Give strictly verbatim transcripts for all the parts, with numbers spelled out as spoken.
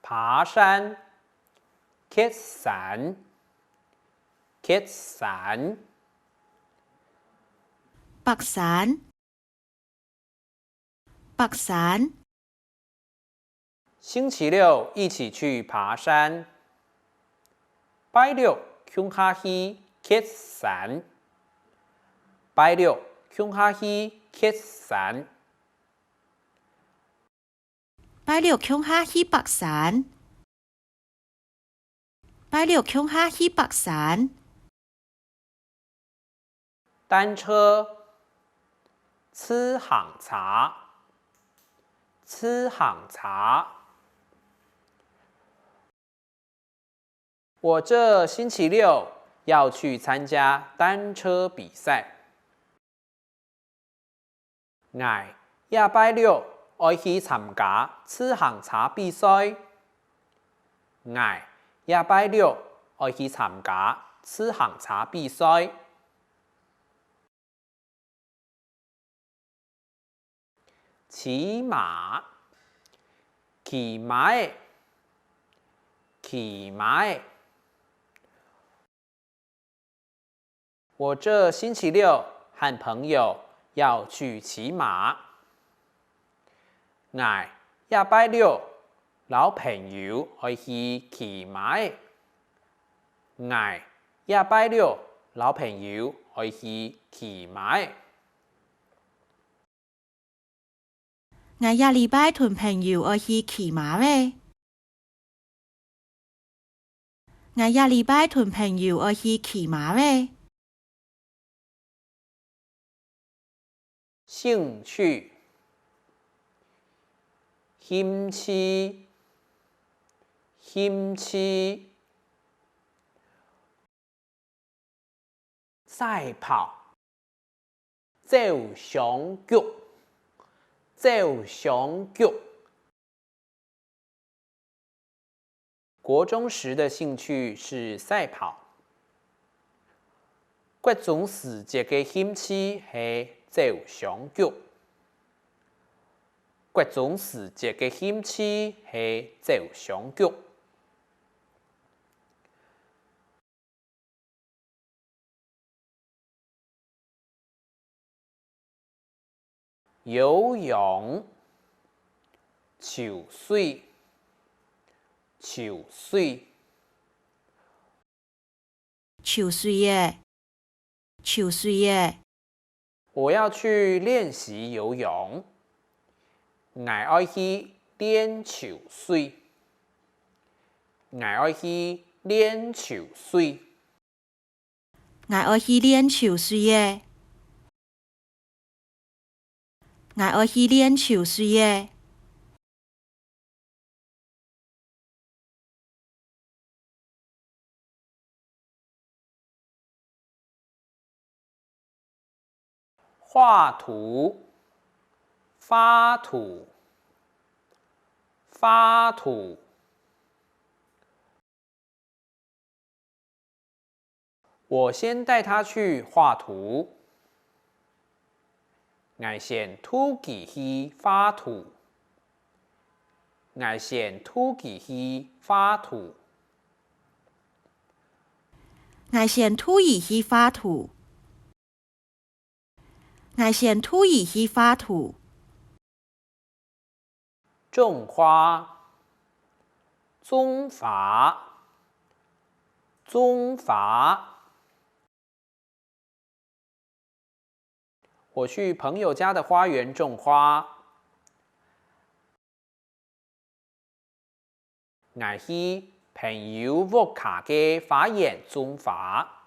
爬山，蹶山，蹶山。爬山，爬山。星期六一起去爬山。拜六共下去蹶山。拜六共下去蹶山。 拜六共下去爬山。拜六共下去爬山。單車，自行車，自行車。 我這星期六要去參加單車比賽。𠊎這拜六愛去參加自行車比賽。𠊎這拜六愛去參加自行車比賽。 騎馬，騎馬仔，騎馬仔。我這星期六和朋友要去騎馬。𠊎這拜六摎朋友愛去騎馬仔。 𠊎這拜六摎朋友愛去騎馬仔。𠊎這禮拜同朋友愛去騎馬仔。𠊎這禮拜同朋友愛去騎馬仔。 興趣，興趣，興趣。賽跑，走相逐，走相逐。 國中時的興趣是賽跑。國中時節个興趣係走相逐。國中時節个興趣係走相逐。 游泳，泅水，泅水。泅水仔，泅水仔。我要去練習游泳。𠊎愛去練泅水。𠊎愛去練泅水。 𠊎愛去練泅水仔。𠊎愛去練泅水仔。畫圖，畫圖，畫圖。 我先帶他去畫圖。𠊎先渡佢去畫圖。𠊎先渡佢去畫圖。𠊎先渡佢去畫圖。 𠊎先渡佢去畫圖。種花，種花，種花。我去朋友家的花園種花。 𠊎去朋友屋下个花園種花。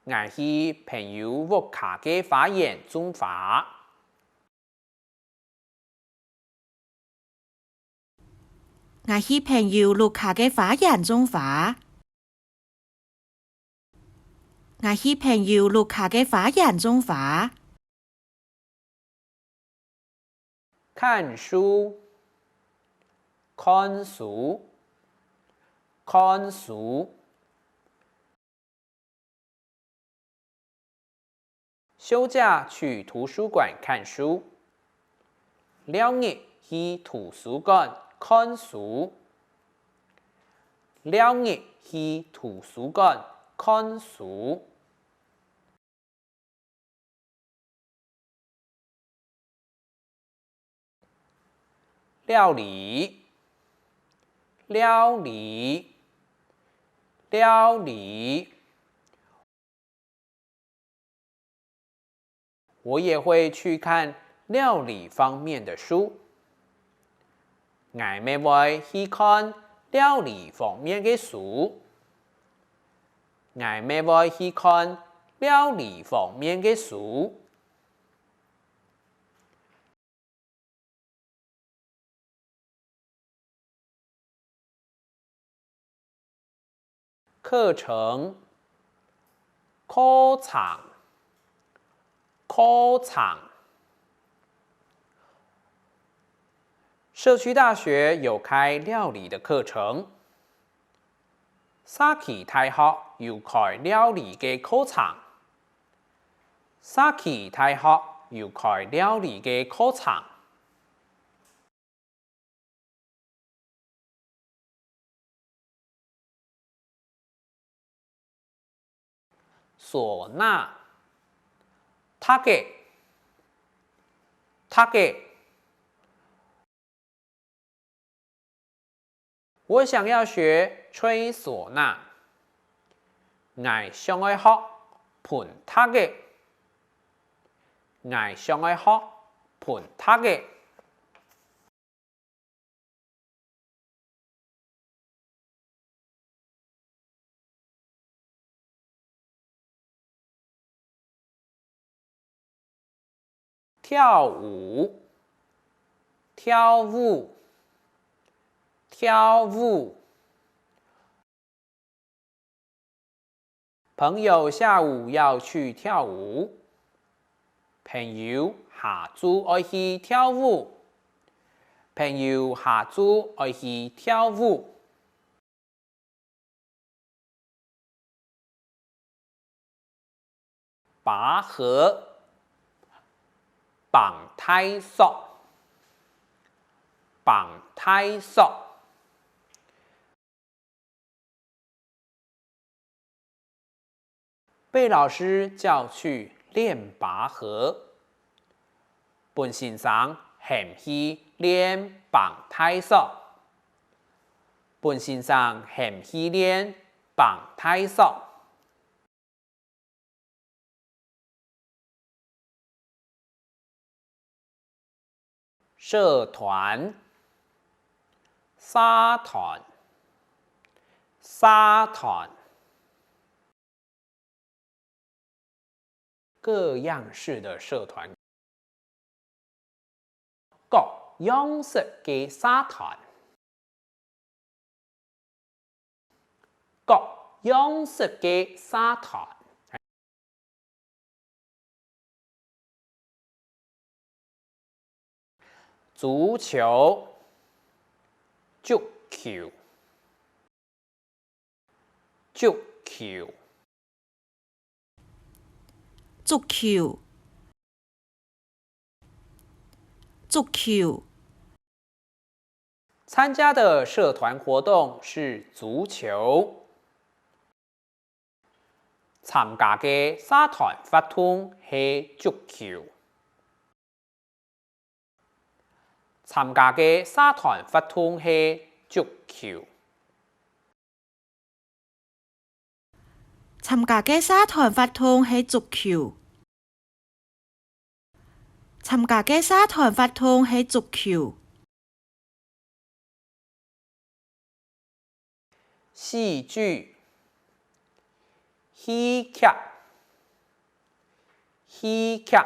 𠊎去朋友屋下个花園種花。𠊎去朋友屋下个花園種花。 𠊎去朋友屋下个花園種花。看書，看書，看書。 休假去圖書館看書。尞日去圖書館看書。尞日去圖書館看書。 料理，料理，料理。我也會去看料理方面的書。𠊎乜會去看料理方面个書。𠊎乜會去看料理方面个書。 課程，課程，課程。社區大學有開料理的課程。社區大學有開料理个課程。社區大學有開料理个課程。 嗩吶，逐个，逐个。我想要學吹嗩吶。𠊎想愛學歕笛仔。𠊎想愛學歕笛仔。 跳舞，跳舞，跳舞。 朋友下午要去跳舞。朋友下晝愛去跳舞。朋友下晝愛去跳舞。 拔河，挷大索，挷大索。被老師叫去練拔河。 分先生喊去練挷大索。分先生喊去練挷大索。社團，社團，社團。 各樣式的社團。各樣式个社團。各樣式个社團。 足球，足球，足球。足球，足球。參加的社團活動是足球。 參加个社團活動係足球。參加个社團活動係足球。參加个社團活動係足球。 參加个社團活動係足球。戲劇，戲劇，戲劇。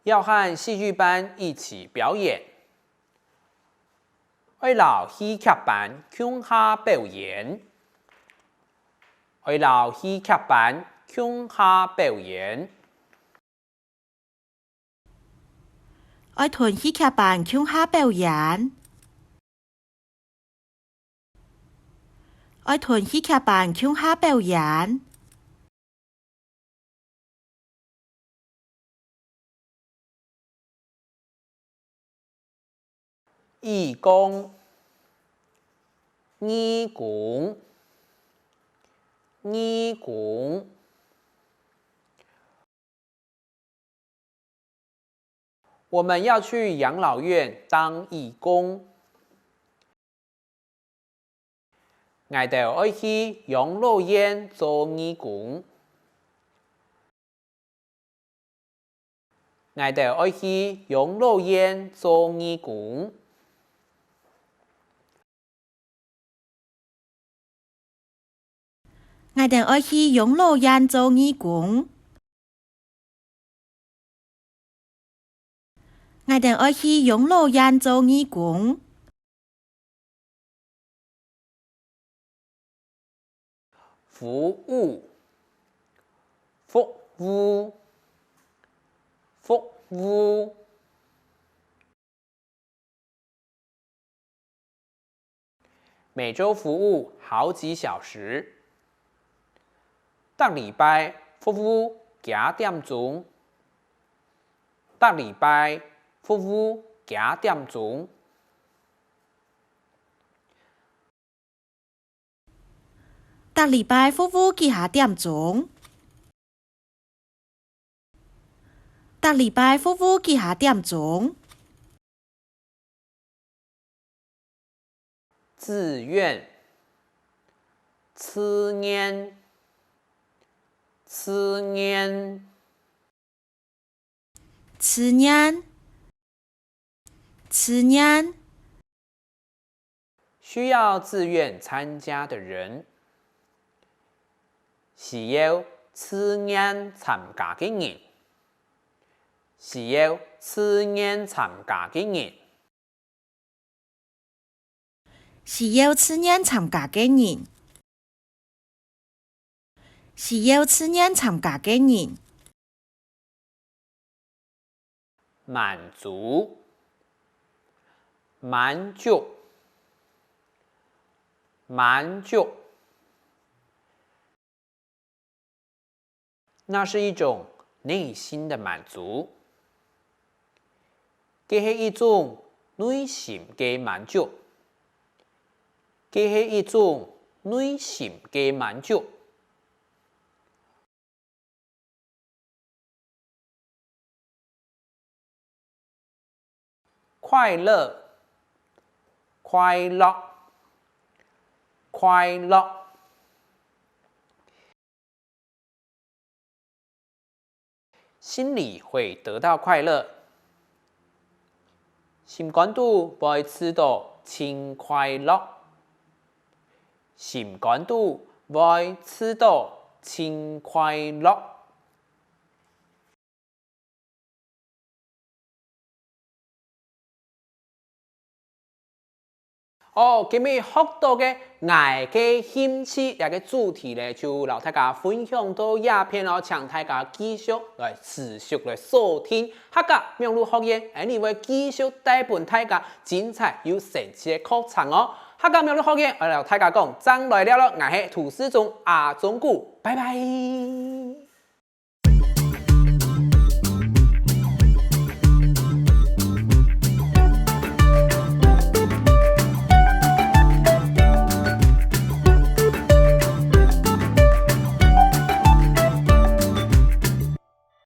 要和戲劇班一起表演。愛摎戲劇班共下表演。愛摎戲劇班共下表演。愛同戲劇班共下表演。愛同戲劇班共下表演。義工，義工，義工。 我們要去養老院當義工。𠊎兜愛去養老院做義工。𠊎兜愛去養老院做義工。 𠊎兜愛去養老院做義工。𠊎兜愛去養老院做義工。服務，服務，服務。 每週服務好幾小時。逐禮拜服務幾下點鐘。逐禮拜服務幾下點鐘。 逐禮拜服務幾下點鐘。逐禮拜服務幾下點鐘。自願，自願，自願。 自願，自願。需要自願參加的人。需要自願參加个人。需要自願參加个人。 需要自願參加个人。需要自願參加个人。滿足，滿足，滿足。 那是一種內心的滿足。該係一種內心个滿足。該係一種內心个滿足。 快樂，快樂，快樂。心裡會得到快樂。心肝肚會感覺到盡快樂。心肝肚會感覺到盡快樂。 哦，今晡日學到个𠊎个興趣這个主題呢，就摎大家分享到這片哦，請大家繼續來持續來鎖定客家網路學院，𠊎等會繼續帶分大家精彩又生趣个課程哦。客家網路學院，𠊎摎大家講，正來尞囉，𠊎係涂思忠阿忠牯，拜拜。